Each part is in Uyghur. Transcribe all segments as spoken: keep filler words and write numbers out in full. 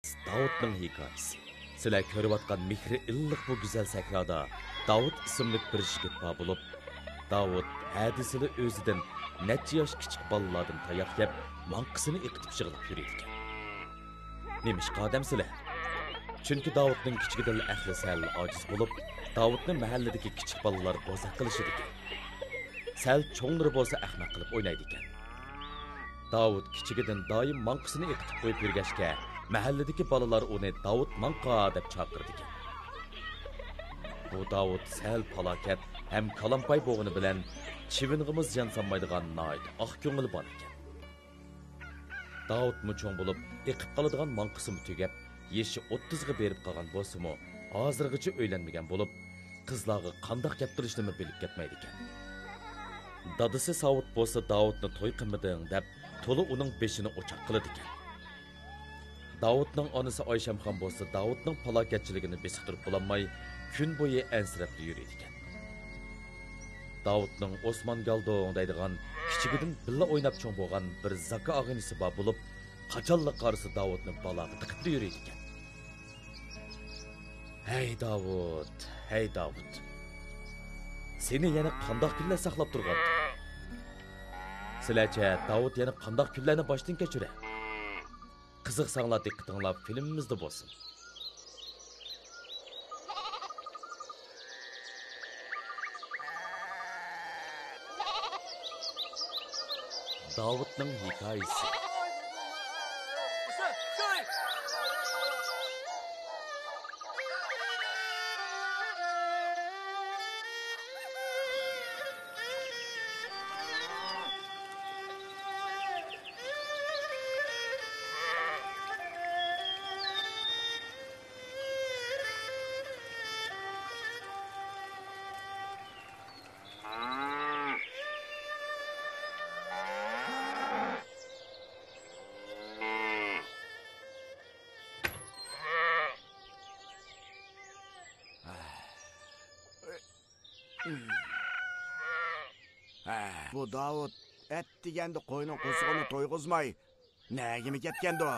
داۋۇتنىڭ ھېكايىسى. سىلەر كۆرۈۋاتقان مېھرى ئىللىق بۇ گۈزەل سەھرادا داۋۇت ئىسىملىك بىر يىگىت بار بولۇپ، داۋۇت ھەدىسىلا ئۆزىدىن نەچچە ياش كىچىك بالىلاردىن تاياق يەپ، ماڭقىسىنى ئېقىتىپ يىغلاپ يۈرىدىكەن. نېمىشقا دەمسىلە؟ چۈنكى داۋۇتنىڭ كىچىكىدىنلا ئەقلى سەل ئاجىز بولۇپ، داۋۇتنى مەھەللىدىكى كىچىك بالىلار بوزەك قىلىشىدىكەن. سەل چوڭلىرى بولسا ئەخمەق قىلىپ ئوينايدىكەن. داۋۇت كىچىكىدىن دائىم ماڭقىسىنى ئېقىتىپ قويۇپ يۈرگەچكە، مەھەللىدىكى بالىلار ئۇنى داۋۇت ماڭقا دەپ چاقىرىدىكەن. بۇ داۋۇت سەل پالاكەت ھەم كالامپاي بولغىنى بىلەن، چىۋىنغىمۇ زىيان سالمايدىغان ناھايىتى ئاق كۆڭلى بار ئىكەن. داۋۇتمۇ چوڭ بولۇپ، ئېقىپ قالىدىغان ماڭقىسىمۇ تۈگەپ، يېشى ئوتتۇزغا بېرىپ قالغان بولسىمۇ، ھازىرغىچە ئۆيلەنمىگەن بولۇپ، قىزلارغا قانداق گەپ قىلىشنىمۇ بىلىپ كەتمەيدىكەن. دادىسى ساۋۇت بولسا داۋۇتنى توي قىلمىدىڭ دەپ، تولا ئۇنىڭ بېشىنى ئوچاق قىلىدىكەن. داۋۇتنىڭ ئانىسى ئايشەمخان بولسا داۋۇتنىڭ پالاكەتچىلىكىنى بېسىقتۇرۇپ بولالماي، كۈن بويى ئەنسىرەپلا يۈرىدىكەن. داۋۇتنىڭ ئوسمان گالدوڭ دەيدىغان كىچىكىدىن بىللە ئويناپ چوڭ بولغان بىر زاكا ئاغىنىسى بار بولۇپ، قاچانلا قارىسا داۋۇتنى بالاغا تىقىپلا يۈرىدىكەن. ھەي داۋۇت، ھەي داۋۇت. سېنى يەنە قانداق كۈنلەر ساقلاپ تۇرغاندۇ؟ سىلەرچە داۋۇت يەنە قانداق كۈنلەرنى باشتىن كەچۈرە؟ قىزىقساڭلار دىققىتىڭلار فىلىمىمىزدە بولسۇن. داۋۇتنىڭ ھېكايىسى. ھە، بۇ داۋۇت ئەتىگەندە قوينىڭ قورسىقىنى تويغۇزماي، نەگىمۇ كەتكەندۇ؟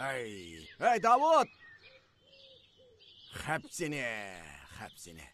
ھەي، ھەي، داۋۇت! خەپ سېنى، خەپ سېنى.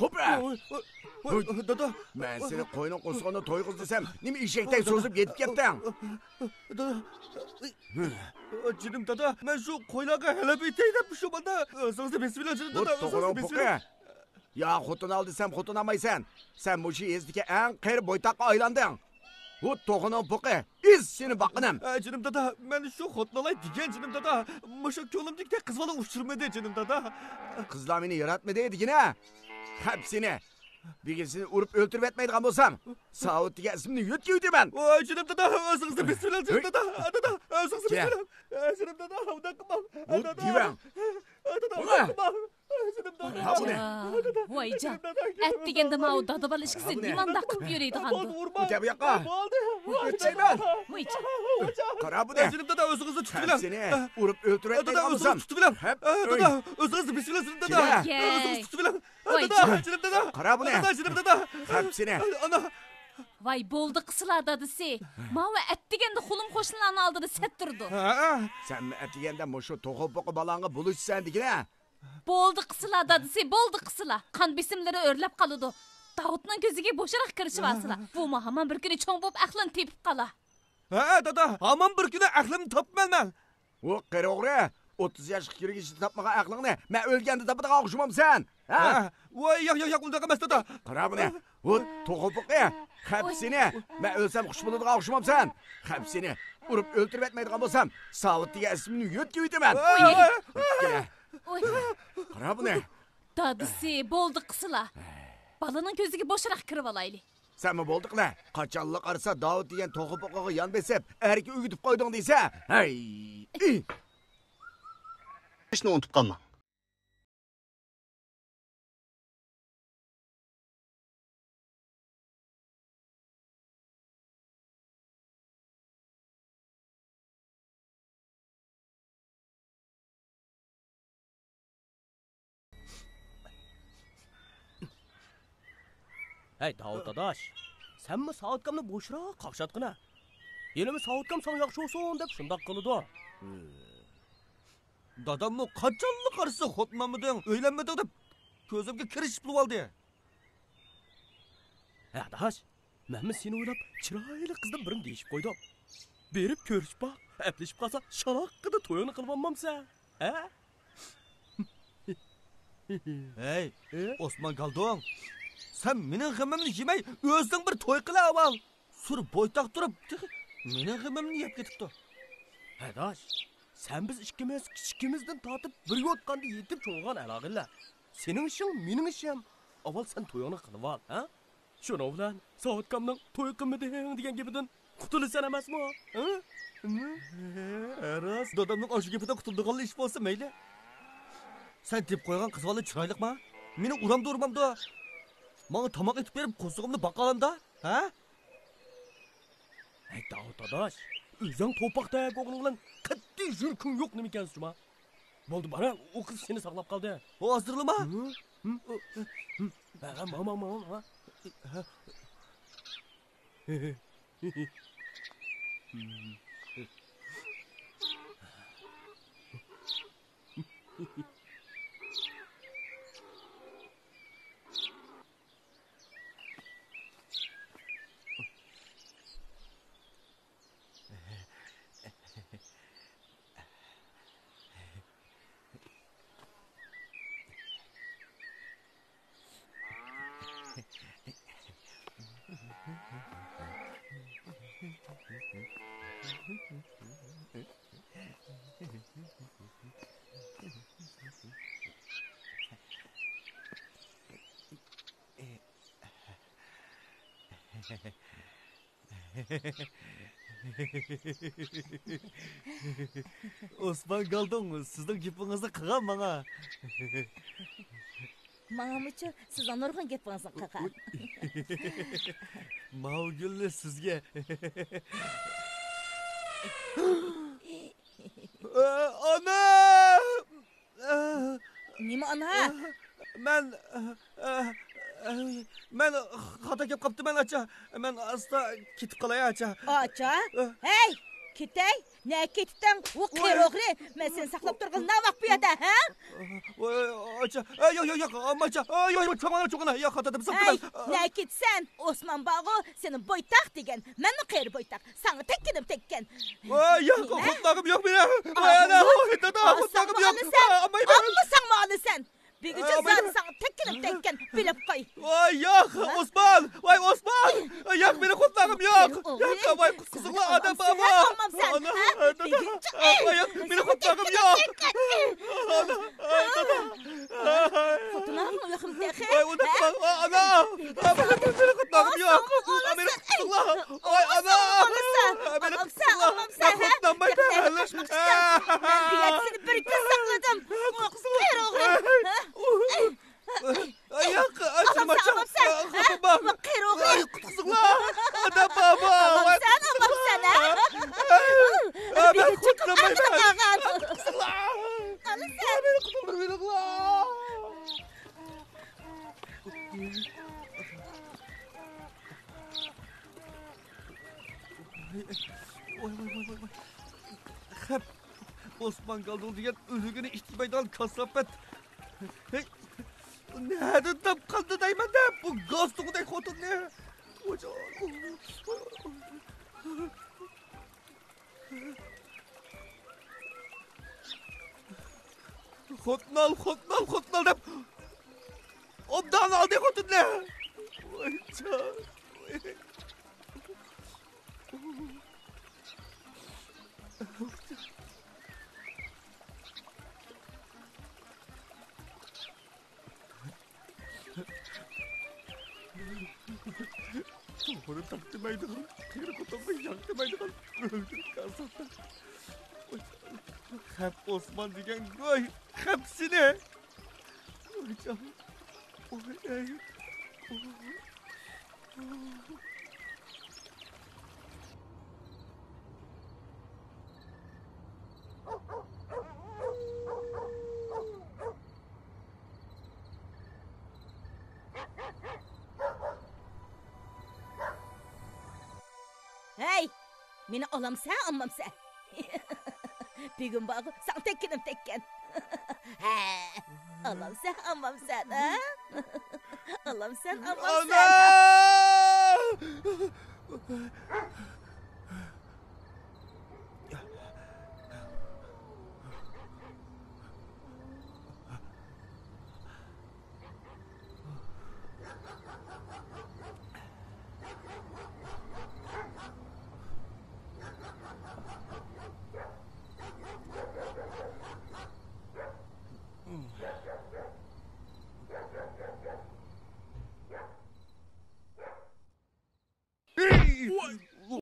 قوپۇر! ۋاي، ۋاي، ۋاي، ھۇي. دادا! مەن سېنى قوينىڭ قورسىقىنى تويغۇز دېسەم، نېمە ئېشەكتەك سوزۇپ يېتىپ كەتتىڭ؟ دادا! جېنىم دادا، مەن شۇ قويلارغا ھەلەپ ئېتەي دەپ شۇ ماندا ئۆزىڭىزنى بېسىۋېلىڭ، جېنىم دادا، ئۆزىڭىزنى بېسىۋېلىڭ. يا خوتۇن ئال دېسەم خوتۇن ئالمايسەن. سەن مۇشۇ يېزىدىكى ئەڭ قېرى بويتاققا ئايلاندىڭ. ۋۇ توخۇنىڭ پوقى، ئىز سېنى باققىنىم. ئە، جېنىم دادا، مەن شۇ خوتۇن ئالاي دېگەن جېنىم دادا. مۇشۇ كۆڭلۈمدىكىدەك قىز بالا ئۇچرىمىدى جېنىم دادا. قىزلار مېنى ياراتمىدى دېگىنە. خەپ سېنى. بۈگۈن سېنى ئۇرۇپ ئۆلتۈرۈۋەتمەيدىغان بولسام، ساۋۇت دېگەن ئىسىمنى يۆتكىۋېتىمەن. ۋاي جېنىم دادا، ئۆزىڭىزنى بېسىۋېلىڭ جېنىم دادا. دادا، ئۆزىڭىزنى بېسىۋېلىڭ. ئە، جېنىم دادا، ئۇنداق قىلماڭ. ئە، دادا. دېۋەڭ. ئە، دادا، ئۇنداق قىلماڭ. ئە، جېنىم دادا. ۋاي جان، ئەتىگەندە ماۋۇ دادا بالا ئىككىسى نېمانداق قىلىپ يۈرىدىغاندۇ؟ بۇ گەپ ياقا. بولدى. ئۆچەيمەن. ۋاي جان. قارا بۇنى. جېنىم دادا، ئۆزىڭىزنى تۇتۇۋېلىڭ. سېنى ئۇرۇپ ئۆلتۈرۈۋەتمەيدىغان بولسام. دادا، ئۆزىڭىزنى تۇتۇۋېلىڭ. دادا، ئۆزىڭىزنى بېسىۋېلىڭ، جېنىم دادا. ئۆزىڭىزنى تۇتۇۋېلىڭ. ۋاي جان. جېنىم دادا. قارا بۇنى. دادا، جېنىم دادا. خەپ سېنى. ئانا. ۋاي بولدى قىسىلا دادىسى. ماۋۇ ئەتىگەندە خۇلۇم قوشنىلارنىڭ ئالدىدا سەت تۇرىدۇ. سەنمۇ ئەتىگەندە مۇشۇ توخۇ پوقى بالاڭغا بولۇشىسەن دېگىنە. بولدى قىسىلا دادىسى، بولدى قىسىلا. قان بېسىملىرى ئۆرلەپ قالىدۇ. داۋۇتنىڭ كۆزىگە بوشراق كىرىشىۋالسىلا. بۇمۇ ھامان بىر كۈنى چوڭ بولۇپ ئەقلىنى تېپىپ قالا. ھە دادا، ھامان بىر كۈنى ئەقلىمنى تاپىمەن مەن. ۋو قېرى ئوغرى، ئوتتۇز ياشقا كىرگىچە تاپمىغان ئەقلىڭنى مەن ئۆلگەندە تاپىدىغان ئوخشىمامسەن؟ ھە؟ ھە؟ ۋاي ياق ياق ياق، ئۇنداق ئەمەس دادا. قارا بۇنى. ۋوي، توخۇ پوقى، خەپ سېنى! مەن ئۆلسەم خۇش بولىدىغان ئوخشىمامسەن؟ خەپ سېنى! ئۇرۇپ ئۆلتۈرۈۋەتمەيدىغان بولسام، ساۋۇت دېگەن ئىسمىمنى يۆتكىۋېتىمەن! قارا بۇنى! دادىسى، بولدى قىسىلا. بالىنىڭ كۆزىگە بوشراق كىرىۋالايلى. سەنمۇ بولدى قىلە. قاچانلا قارىسا داۋۇت دېگەن توخۇ پوقىغا يان بېسىپ، ئەركە ئۆگىتىپ قويدۇڭ دېسە. ھەي! ئىشنى ئۇنتۇپ قالماڭ. ھەي، داۋۇت ئاداش، سەنمۇ ساۋۇتكامنى بوشراق قاقشاتقىنا. ھېلىمۇ ساۋۇتكام ساڭا ياخشى بولسۇن دەپ شۇنداق قىلىدۇ. داداممۇ قاچانلا قارىسا خوتۇن ئالمىدىڭ، ئۆيلەنمىدىڭ دەپ كۆزۈمگە كىرىشىپ بولۇۋالدى. ھە، ئاداش، مەنمۇ سېنى ئويلاپ چىرايلىق قىزدىن بىرنى دېيىشىپ قويدۇم. بېرىپ كۆرۈشۈپ باق، ئەپلىشىپ قالسا شالاققىدە تويۇڭنى قىلىۋالمامسەن، ھە؟ ھەي، ئوسمان گالدۇڭ، سەن مېنىڭ غېمىمنى يېمەي، ئۆزۈڭ بىر توي قىلە ئاۋۋال. سۇر بويتاق تۇرۇپ، تېخى مېنىڭ غېمىمنى يەپ كېتىپتۇ. ھەداش، سەن بىز ئىككىمىز كىچىكىمىزدىن تارتىپ بىر يوتقاندا يېتىپ چوڭىغان ئەلاغىلەر. سېنىڭ ئىشىڭ، مېنىڭ ئىشىم. ئاۋۋال سەن تويۇڭنى قىلىۋال، ھە؟ شۇنىڭ بىلەن ساۋۇتكامنىڭ توي قىلمىدىڭ دېگەن گېپىدىن قۇتۇلىسەن ئەمەسمۇ؟ ھە؟ ھە، راست. دادامنىڭ ئاشۇ گېپىدىن قۇتۇلىدىغانلا ئىش بولسا مەيلى. سەن دېيىپ قويغان قىز بالا چىرايلىقما؟ مېنى ئۇرامدۇ ئۇرمامدۇ؟ ماڭا تاماق ئېتىپ بېرىپ قورسىقىمنى باقالامدا؟ ھە؟ ھەي، داۋۇت ئاداش، ئۆزۈڭ توپاقتەك ئوغلۇڭ بىلەن قەتئىي يۈرىكىڭ يوق نېمىكەنسە جۇما؟ بولدى، بارا، ئۇ قىز سېنى ساقلاپ قالدى. ھازىرلىما؟ ھە، ھە، ماڭا، ماڭا، ماڭا. ئوسمان گالدۇڭ، سىزنىڭ گېپىڭىزنى قىلغان ماڭا. ماڭىمۇچۇ سىزنىڭ نۇرغۇن گېپىڭىزنى قىلغان. ماۋۇ گۈلنى سىزگە. ئانا! نېمە ئانا؟ مەن، مەن خاتا كەپ قاپتىمەن، ئاچا. مەن ئاستا كېتىپ قالاي، ئاچا. ئاچا؟ ھەي، كېتەي. نەگە كېتىتتىڭ؟ ۋۇ قېرى ئوغرى، مەن سېنى ساقلاپ تۇرغىلى ناۋاق بۇ يەردە، ھە؟ ۋاي، ئاچا. ئەي، ياق، ياق، ياق، ئاچا. ئەي، ياق، ياق، چوڭ ئانا، چوڭ ئانا. ياق، خاتا دەپ ساقلىدىم. نەگە كېتىسەن؟ ئوسمان بارغۇ، سېنى بويتاق دېگەن. مەنمۇ قېرى بويتاق. ساڭا تەگكىنىم تەگكەن. ۋاي، ياق، خوتۇنلىغۇم يوق مېنىڭ. ۋاي، ئانا، ۋاي، دادا، خوتۇنلۇقۇم يوق. ئالىسەن، ئالىسەنمۇ ئالىسەن. بۈگۈنچە زادى ساڭا تەگكىنىم تەگكەن، بىلىپ قوي. ۋاي، ياق، ئوسمان، ۋاي، ئوسمان. ياق، مېنىڭ خوتۇنلۇقۇم يوق. ياق، ۋاي، قۇتقۇزۇڭلار، ئادەم بارمۇ؟ ئانا، دادا. ۋاي، ياق، مېنىڭ خوتۇنلۇقۇم يوق. ئانا، ئاي، دادا. خوتۇنۇڭمۇ يوقمۇ تېخى؟ ۋاي، ئۇنداق قىلماڭ، ئانا. مېنىڭ خوتۇنلۇقۇم يوق. مېنى قۇتقۇزۇڭلار. ۋاي، ئانا. مېنى قۇتقۇزۇڭلار. مەن خوتۇنلۇقمايمەن. مەن بۇ يەردە سېنى بىر كۈن ساقلىدىم. قېرى ئوغرى. ياق، ئاچىرماچا. خاپا بولما. قېرى ئوغرى. قۇتقۇزۇڭلار. ئانا، بابا. ۋاي، قۇتقۇزۇڭلار. مەن خوتۇنۇممايمەن. قۇتقۇزۇڭلار. مېنى قۇتۇلدۇرۇۋېلىڭلار. ۋاي، ۋاي، ۋاي، ۋاي، ۋاي. خەپ، ئوسمان گالدۇڭ دېگەن ئۆلۈگىنى ئىت يېمەيدىغان كاساپەت. ھەي، نەدىن تاپقاندا دەيمەن-دە بۇ گاستۇقىدەك خوتۇننى. خوتۇن ئال، خوتۇن ئال، خوتۇن ئال دەپ ئوبدان ئالدى خوتۇننى. ۋاي جان. توغرا تاپتىمايدىغان، قېرى خوتۇنغا ياق دېمەيدىغان، ئۆلتۈرۈپ كالساقتا. خەپ ئوسمان دېگەن گوي، خەپ سېنى. ۋاي جان. ۋاي ئەي. ھەي! مېنى ئالامسەن، ئالمامسەن؟ بۈگۈن بارغۇ، ساڭا تەگكىنىم تەگكەن. ھە، ئالامسەن، ئالمامسەن، ھە؟ ئالامسەن، ئالمامسەن؟ ئانا!